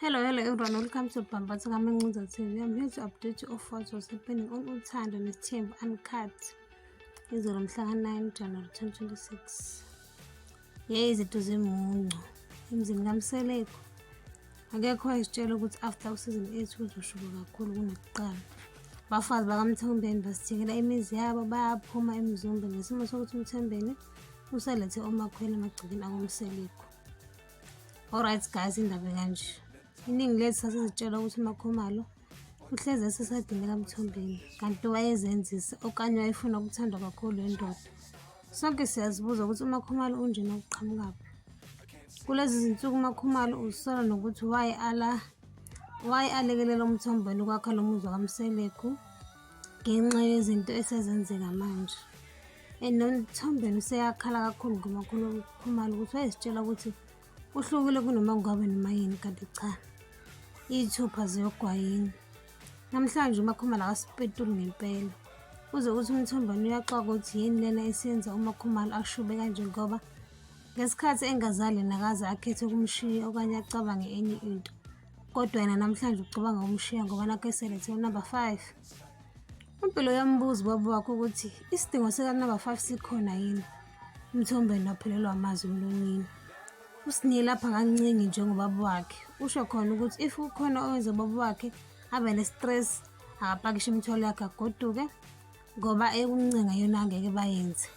Hello, hello everyone. Welcome to Bhambatha kaMancinza TV. I'm here to update you of what was happening on Uthando Nesithembu Uncut. Izolo mhla ka-9 January 2026. Yeyi izinto zimuncu emzini kaMseleku. Akekho wayesitshela ukuthi after useason 8 kuzoshuba kakhulu kunakuqala. Abafazi bakaMthombeni basithengela imizi yabo bayaphuma eMzumbe ngesimo sokuthi uMthembeni uselethe omakhwela emagcekeni akoMseleku. Alright guys, indaba kanje. Iningi lethu sasizitshela ukuthi uMakhumalo uhlezi esesayidini likaMthombeni kanti wayezenzisa okanye wayefuna ukuthandwa kakhulu indoda. Sonke siyazibuza ukuthi uMakhumalo unjena uqhamukaphi. Kulezi zinsuku uMakhumalo usola nokuthi why ala why alekelela uMthombeni ukwakha lo muzi wakaMseleku ngenxa yezinto esezenzeka manje. And noMthombeni useyakhala kakhulu ngoMakhumalo ukuthi wayezitshela ukuthi uhlukile kunoma kungabe noma yini kanti cha iy'thupha ziyogwayini. Namhlanje uMakhumalo akasipetuli ngempela. Uze uthi uMthombeni uyaxaka ukuthi yini lena esiyenza uMakhumalo ashube kanje ngoba ngesikhathi engazali nakaze akhethe ukumshiya okanye acabange enye into. Kodwa yena namhlanje ucabanga ukumshiya ngoba nakho eselethe unumber 5. UMpilo uyambuza ubaba wakhe ukuthi isidingo sikanumber 5 sikhona yini. UMthombeni waphelelwa amazwi emlonyeni. USne lapha akancengi njengobaba wakhe. Usho khona ukuthi if kukhona owenza ubaba wakhe abe ne-stress akapakishe imithwalo yakhe agoduke ngoba ekuncenga yona angeke bayenze.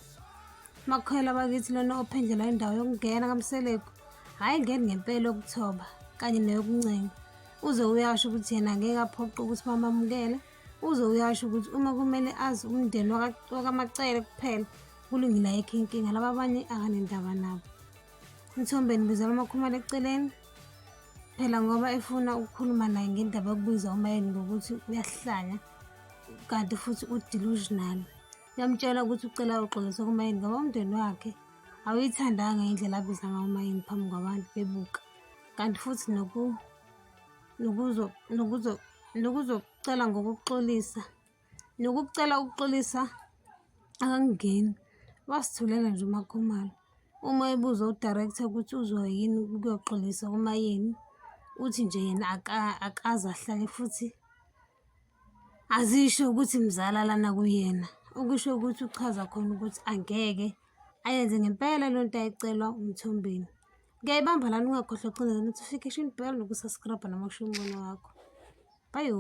Makhwela bakithi lona ophendlela indawo yokungena kaMseleku hhayi ngeni ngempela yokuthoba kanye neyokuncenga. Uze uyasho ukuthi yena angeke aphoqe ukuthi bamamukele. Uze uyasho ukuthi uma kumele azi umndeni wakaMacele kuphela kulungile ayikho inkinga laba abanye akanendaba nabo. Mthombeni bizela uMakhumalo eceleni phela ngoba efuna ukukhuluma naye ngendaba yokubiza uMayeni ngokuthi uyahlanya kanti futhi u-delusional. Uyamtshela ukuthi ucela uxolisa kuMayeni ngoba umndeni wakhe awuyithandanga indlela abiza ngayo uMayeni phambi kwabantu bebuka kanti futhi nokuzocela ngokuxolisa nokucela ukuxolisa akangeni. Wasithulela nje uMakhumalo. Uma ebuza u-director ukuthi uzwa yini ukuyoxolisa kuMayeni, uthi nje yena akaze ahlale futhi azisho ukuthi mzala lana kuyena. Okusho ukuthi uchaza khona ukuthi angeke ayenze ngempela le nto ayicelwa uMthombeni. Ngiyayibamba lana ungakhohlwa ukucindezela notification bell nokusubscribe noma ushiye umbono wakho. Bye.